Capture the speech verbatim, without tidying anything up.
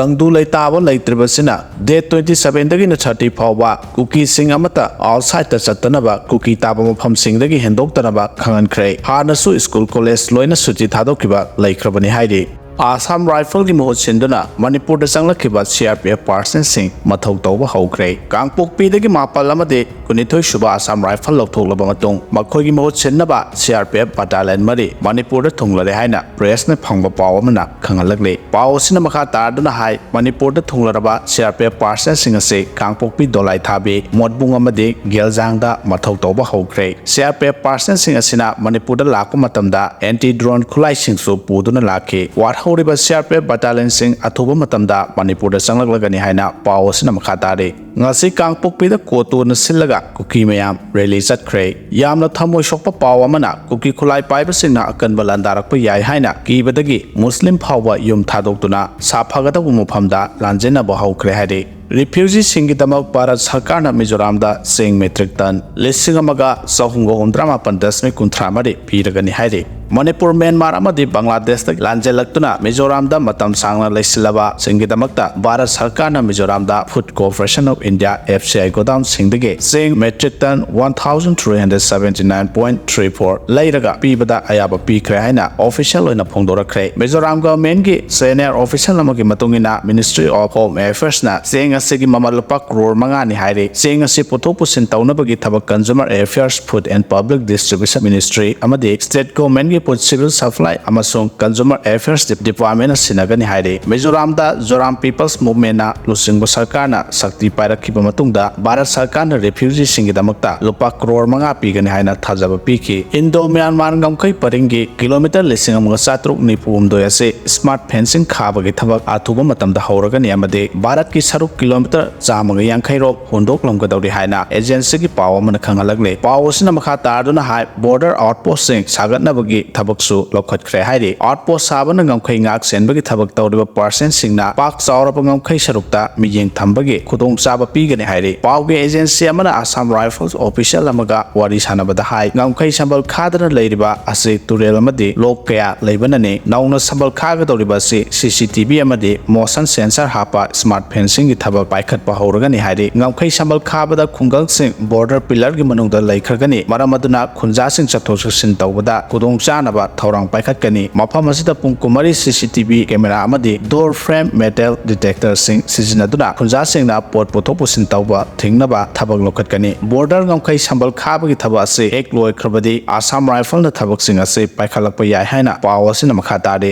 ꯇꯪꯗꯨ ꯂꯩꯇꯥꯕ ꯂꯩꯇ꯭ꯔꯤꯕꯁꯤꯅ date twenty ꯁꯚꯦꯟꯗꯒꯤꯅ thirty ꯐꯥꯎꯕ ꯀꯨꯀꯤꯁꯤꯡ ꯑꯃꯠꯇ ꯑꯥꯎꯠꯁꯥꯏꯗꯇ ꯆꯠꯇꯅꯕ, ꯀꯨꯀꯤ ꯇꯥꯕ ꯃꯐꯝꯁꯤꯡꯗꯒꯤ ꯍꯦꯟꯗꯣꯛꯇꯅꯕ ꯈꯪꯍꯟꯈ꯭ꯔꯦ꯫ ꯍꯥꯟꯅꯁꯨ ꯁ꯭ꯀꯨꯜ ꯀꯣꯂꯦꯖ ꯂꯣꯏꯅ ꯁꯨꯇꯤ ꯊꯥꯗꯣꯛꯈꯤꯕ ꯂꯩꯈ꯭ꯔꯕꯅꯤ ꯍꯥꯏꯔꯤ꯫ ꯑꯥꯁꯥꯝ ꯔꯥꯏꯐꯜꯒꯤ ꯃꯍꯨꯠ ꯁꯤꯟꯗꯨꯅ ꯃꯅꯤꯄꯨꯔꯗ ꯆꯪꯂꯛꯈꯤꯕ ꯁꯤ ꯑꯥꯔ ꯄꯤ ꯑꯦꯐ ꯄꯥꯔꯁꯅꯦꯜꯁꯤꯡ ꯃꯊꯧ ꯇꯧꯕ ꯍꯧꯈ꯭ꯔꯦ꯫ ꯀꯥꯡꯄꯣꯛꯄꯤꯗꯒꯤ ꯃꯥꯄꯜ ꯑꯃꯗꯤ ꯀꯨꯟꯅꯤꯊꯣꯏ ꯁꯨꯕ ꯑꯥꯁꯥꯝ ꯔꯥꯏꯐꯜ ꯂꯧꯊꯣꯛꯂꯕ ꯃꯇꯨꯡ, ꯃꯈꯣꯏꯒꯤ ꯃꯍꯨꯠ ꯁꯤꯟꯅꯕ C R P F battalion ꯃꯔꯤ ꯃꯅꯤꯄꯨꯔꯗ ꯊꯨꯡꯂꯔꯦ ꯍꯥꯏꯅ ꯄ꯭ꯔꯦꯁꯅ ꯐꯪꯕ ꯄꯥꯎ ꯑꯃꯅ ꯈꯪꯍꯜꯂꯛꯂꯤ꯫ ꯄꯥꯎ ꯑꯁꯤꯅ ꯃꯈꯥ ꯇꯥꯗꯨꯅ ꯍꯥꯏ, ꯃꯅꯤꯄꯨꯔꯗ ꯊꯨꯡꯂꯔꯕ ꯁꯤ ꯑꯥꯔ ꯄꯤ ꯑꯦꯐ ꯄꯥꯔꯁꯅꯦꯜꯁꯤꯡ ꯑꯁꯤ ꯀꯥꯡꯄꯣꯛꯄꯤ, ꯗꯣꯂꯥꯏꯊꯥꯕꯤ, ꯃꯣꯠꯕꯨꯡ ꯑꯃꯗꯤ ꯒꯦꯜꯖꯥꯡꯗ ꯃꯊꯧ ꯇꯧꯕ ꯍꯧꯈ꯭ꯔꯦ꯫ ꯁꯤ ꯑꯥꯔ ꯄꯤ ꯑꯦꯐ ꯄꯥꯔꯁꯅꯦꯜꯁꯤꯡ ꯑꯁꯤꯅ ꯃꯅꯤꯄꯨꯔꯗ ꯂꯥꯛꯄ ꯃꯇꯝꯗ ꯑꯦꯟꯇꯤ ꯗ꯭ꯔꯣꯟ ꯈꯨꯠꯂꯥꯏꯁꯤꯡꯁꯨ ꯄꯨꯗꯨꯅ ꯂꯥꯛꯈꯤ꯫ ꯋꯥꯠꯍꯧꯔꯤꯕ ꯁꯤ ꯑꯥꯔ ꯄꯤ ꯑꯦꯐ ꯕꯠꯇꯥꯂꯤꯌꯟꯁꯤꯡ ꯑꯊꯨꯕ ꯃꯇꯝꯗ ꯃꯅꯤꯄꯨꯔꯗ ꯆꯪꯂꯛꯂꯒꯅꯤ ꯍꯥꯏꯅ ꯄꯥꯎ ꯑꯁꯤꯅ ꯃꯈꯥ ꯇꯥꯔꯤ꯫ ꯉꯁꯤ ꯀꯥꯡꯄꯣꯛꯄꯤꯗ ꯀꯣꯇꯨꯅ ꯁꯤꯜꯂꯒ ꯀꯨꯀꯤ ꯃꯌꯥꯝ ꯔꯦꯂꯤ ꯆꯠꯈ꯭ꯔꯦ꯫ ꯌꯥꯝꯅ ꯊꯃꯣꯏ ꯁꯣꯛꯄ ꯄꯥꯎ ꯑꯃꯅ, ꯀꯨꯀꯤ ꯈꯨꯠꯂꯥꯏ ꯄꯥꯏꯕꯁꯤꯡꯅ ꯑꯀꯟꯕ ꯂꯥꯟꯗꯥꯔꯛꯄ ꯌꯥꯏ ꯍꯥꯏꯅ ꯀꯤꯕꯗꯒꯤ ꯃꯨꯁꯂꯤꯝ ꯐꯥꯎꯕ ꯌꯨꯝ ꯊꯥꯗꯣꯛꯇꯨꯅ ꯁꯥꯐꯒꯗꯧꯕ ꯃꯐꯝꯗ ꯂꯥꯟꯖꯦꯟꯅꯕ ꯍꯧꯈ꯭ꯔꯦ ꯍꯥꯏꯔꯤ꯫ ꯔꯤꯐ꯭ꯌꯨꯖꯤꯁꯤꯡꯒꯤꯗꯃꯛ ꯚꯥꯔꯠ ꯁꯔꯀꯥꯔꯅ ꯃꯤꯖꯣꯔꯥꯝꯗ ꯆꯦꯡ ꯃꯦꯇ꯭ꯔꯤꯛ ꯇꯟ ꯂꯤꯁꯤꯡ ꯑꯃꯒ ꯆꯍꯨꯝꯒ ꯍꯨꯝꯗ꯭ꯔꯥ ꯃꯥꯄꯟ ꯗꯁꯃꯤꯛ ꯀꯨꯟꯊ꯭ꯔꯥ ꯃꯔꯤ ꯄꯤꯔꯒꯅꯤ ꯍꯥꯏꯔꯤ꯫ ꯃꯅꯤꯄꯨꯔ, ꯃ꯭ꯌꯥꯟꯃꯥꯔ ꯑꯃꯗꯤ ꯕꯪꯒ꯭ꯂꯥꯗꯦꯁꯇꯒꯤ ꯂꯥꯟꯖꯦꯜꯂꯛꯇꯨꯅ ꯃꯤꯖꯣꯔꯥꯝꯗ ꯃꯇꯝ ꯁꯥꯡꯅ ꯂꯩꯁꯤꯜꯂꯕꯁꯤꯡꯒꯤꯗꯃꯛꯇ ꯚꯥꯔꯠ ꯁꯔꯀꯥꯔꯅ ꯃꯤꯖꯣꯔꯥꯝꯗ Food Corporation of India, F C I, ꯒꯣꯗꯥꯎꯟꯁꯤꯡꯗꯒꯤ ꯆꯦꯡ metric ton one thousand three hundred seventy nine point three four ꯂꯩꯔꯒ ꯄꯤꯕꯗ ꯑꯌꯥꯕ ꯄꯤꯈ꯭ꯔꯦ ꯍꯥꯏꯅ ꯑꯣꯐꯤꯁꯤꯌꯦꯜ ꯑꯣꯏꯅ ꯐꯣꯡꯗꯣꯔꯛꯈ꯭ꯔꯦ꯫ ꯃꯤꯖꯣꯔꯥꯝ ꯒꯚꯔꯟꯃꯦꯟꯠꯀꯤ ꯁꯦꯅꯤꯌꯔ ꯑꯣꯐꯤꯁꯤꯌꯦꯜ ꯑꯃꯒꯤ ꯃꯇꯨꯡ ꯏꯟꯅ, Ministry of Home Affairsꯅ ꯆꯦꯡ ꯑꯁꯤꯒꯤ ꯃꯃꯜ ꯂꯨꯄꯥ ꯀ꯭ꯔꯣꯔ ꯃꯉꯥꯅꯤ ꯍꯥꯏꯔꯤ꯫ ꯆꯦꯡ ꯑꯁꯤ ꯄꯨꯊꯣꯛ ꯄꯨꯁꯤꯟ ꯇꯧꯅꯕꯒꯤ ꯊꯕꯛ Consumer Affairs, Food and Public Distribution Ministry ꯑꯃꯗꯤ State Governmentꯀꯤ Food, Civil Supply ꯑꯃꯁꯨꯡ Consumer Affairs Departmentꯅ ꯁꯤꯟꯅꯒꯅꯤ ꯍꯥꯏꯔꯤ꯫ ꯃꯤꯖꯣꯔꯥꯝꯗ ꯖꯣꯔꯥꯝ People's Movementꯅ ꯂꯨꯆꯤꯡꯕ ꯁꯔꯀꯥꯔꯅ ꯁꯛꯇꯤ ꯄꯥꯏꯔꯛꯈꯤꯕ ꯃꯇꯨꯡꯗ ꯚꯥꯔꯠ ꯁꯔꯀꯥꯔꯅ ꯔꯤꯐ꯭ꯌꯨꯖꯤꯁꯤꯡꯒꯤꯗꯃꯛꯇ ꯂꯨꯄꯥ ꯀ꯭ꯔꯣꯔ ꯃꯉꯥ ꯄꯤꯒꯅꯤ ꯍꯥꯏꯅ ꯊꯥꯖꯕ ꯄꯤꯈꯤ꯫ ꯏꯟꯗꯣ ꯃ꯭ꯌꯥꯟꯃꯥꯔ ꯉꯝꯈꯩ ꯄꯔꯤꯡꯒꯤ ꯀꯤꯂꯣꯃꯤꯇꯔ ꯂꯤꯁꯤꯡ ꯑꯃꯒ ꯆꯥꯇ꯭ꯔꯨꯛ ꯅꯤꯐꯨ ꯍꯨꯝꯗꯣꯏ ꯑꯁꯤ ꯁ꯭ꯃꯥꯔꯠ ꯐꯦꯟꯁꯤꯡ ꯈꯥꯕꯒꯤ ꯊꯕꯛ ꯑꯊꯨꯕ ꯃꯇꯝꯗ ꯍꯧꯔꯒꯅꯤ ꯑꯃꯗꯤ ꯚꯥꯔꯠꯀꯤ ꯁꯔꯨꯛ ꯀꯤꯂꯣꯃꯤꯇꯔ ꯆꯥꯝꯃꯒ ꯌꯥꯡꯈꯩ ꯔꯣꯝ ꯍꯣꯟꯗꯣꯛꯂꯝꯒꯗꯧꯔꯤ ꯍꯥꯏꯅ ꯑꯦꯖꯦꯟꯁꯤꯒꯤ ꯄꯥꯎ ꯑꯃꯅ ꯈꯪꯍꯜꯂꯛꯂꯤ꯫ ꯄꯥꯎ ꯑꯁꯤꯅ ꯃꯈꯥ ꯇꯥꯗꯨꯅ ꯍꯥꯏ, ꯕꯣꯔꯗꯔ ꯑꯥꯎꯠꯄꯣꯁꯁꯤꯡ ꯁꯥꯒꯠꯅꯕꯒꯤ ꯊꯕꯛꯁꯨ ꯂꯧꯈꯠꯈ꯭ꯔꯦ ꯍꯥꯏꯔꯤ꯫ ꯑꯥꯎꯠꯄꯣꯁ ꯁꯥꯕꯅ ꯉꯝꯈꯩ ꯉꯥꯛ ꯁꯦꯟꯕꯒꯤ ꯊꯕꯛ ꯇꯧꯔꯤꯕ ꯄꯥꯔꯁꯟꯁꯤꯡꯅ ꯄꯥꯛ ꯆꯥꯎꯔꯕ ꯉꯝꯈꯩ ꯁꯔꯨꯛꯇ ꯃꯤꯠꯌꯦꯡ ꯊꯝꯕꯒꯤ ꯈꯨꯗꯣꯡꯆꯥꯕ ꯄꯤꯒꯅꯤ ꯍꯥꯏꯔꯤ꯫ ꯄꯥꯎꯒꯤ ꯑꯦꯖꯦꯟꯁꯤ ꯑꯃꯅ ꯑꯁꯥꯝ ꯔꯥꯏꯐꯜꯁ ꯑꯣꯐꯤꯁꯤꯌꯦꯜ ꯑꯃꯒ ꯋꯥꯔꯤ ꯁꯥꯟꯅꯕꯗ ꯍꯥꯏ, ꯉꯝꯈꯩ ꯁꯝꯕꯜ ꯈꯥꯗꯅ ꯂꯩꯔꯤꯕ ꯑꯁꯤ ꯇꯨꯔꯦꯜ ꯑꯃꯗꯤ ꯂꯣꯛ ꯀꯌꯥ ꯂꯩꯕꯅꯅꯤ꯫ ꯅꯧꯅ ꯁꯝꯕꯜ ꯈꯥꯒꯗꯧꯔꯤꯕ ꯑꯁꯤ ꯁꯤ ꯁꯤ ꯇꯤ ꯚꯤ ꯑꯃꯗꯤ ꯃꯣꯁꯟ ꯁꯦꯟꯁꯔ ꯍꯥꯞꯄ ꯁ꯭ꯃꯥꯔꯠ ꯐꯦꯟꯁꯤꯡꯒꯤ ꯊꯕꯛ ꯄꯥꯏꯈꯠꯄ ꯍꯧꯔꯒꯅꯤ ꯍꯥꯏꯔꯤ꯫ ꯉꯝꯈꯩ ꯁꯝꯕꯜ ꯈꯥꯕꯗ ꯈꯨꯡꯒꯪꯁꯤꯡ ꯕꯣꯔꯗꯔ ꯄꯤꯂꯔꯒꯤ ꯃꯅꯨꯡꯗ ꯂꯩꯈ꯭ꯔꯒꯅꯤ꯫ ꯃꯔꯝ ꯑꯗꯨꯅ ꯈꯨꯟꯖꯥꯁꯤꯡ ꯆꯠꯊꯣꯛ ꯆꯠꯁꯤꯟ ꯇꯧꯕꯗ ꯈꯨꯗꯣꯡꯆꯥꯅꯕ ꯊꯧꯔꯥꯡ ꯄꯥꯏꯈꯠꯀꯅꯤ꯫ ꯃꯐꯝ ꯑꯁꯤꯗ ꯄꯨꯡ ꯀꯨꯟꯃꯔꯤ ꯁꯤ ꯁꯤ ꯇꯤ ꯚꯤ ꯀꯦꯃꯦꯔꯥ ꯑꯃꯗꯤ ꯗꯣꯔ ꯐ꯭ꯔꯦꯝ ꯃꯦꯇꯦꯜ ꯗꯤꯇꯦꯛꯇꯔꯁꯤꯡ ꯁꯤꯖꯤꯟꯅꯗꯨꯅ ꯈꯨꯟꯖꯥꯁꯤꯡꯅ ꯄꯣꯠ ꯄꯨꯊꯣꯛ ꯄꯨꯁꯤꯟ ꯇꯧꯕ ꯊꯤꯡꯅꯕ ꯊꯕꯛ ꯂꯧꯈꯠꯀꯅꯤ꯫ ꯕꯣꯔꯗꯔ ꯉꯝꯈꯩ ꯁꯝꯕꯜ ꯈꯥꯕꯒꯤ ꯊꯕꯛ ꯑꯁꯤ ꯍꯦꯛ ꯂꯣꯏꯈ꯭ꯔꯕꯗꯤ ꯑꯁꯥꯝ ꯔꯥꯏꯐꯜꯅ ꯊꯕꯛꯁꯤꯡ ꯑꯁꯤ ꯄꯥꯏꯈꯠꯂꯛꯄ ꯌꯥꯏ ꯍꯥꯏꯅ ꯄꯥꯎ ꯑꯁꯤꯅ ꯃꯈꯥ ꯇꯥꯔꯤ꯫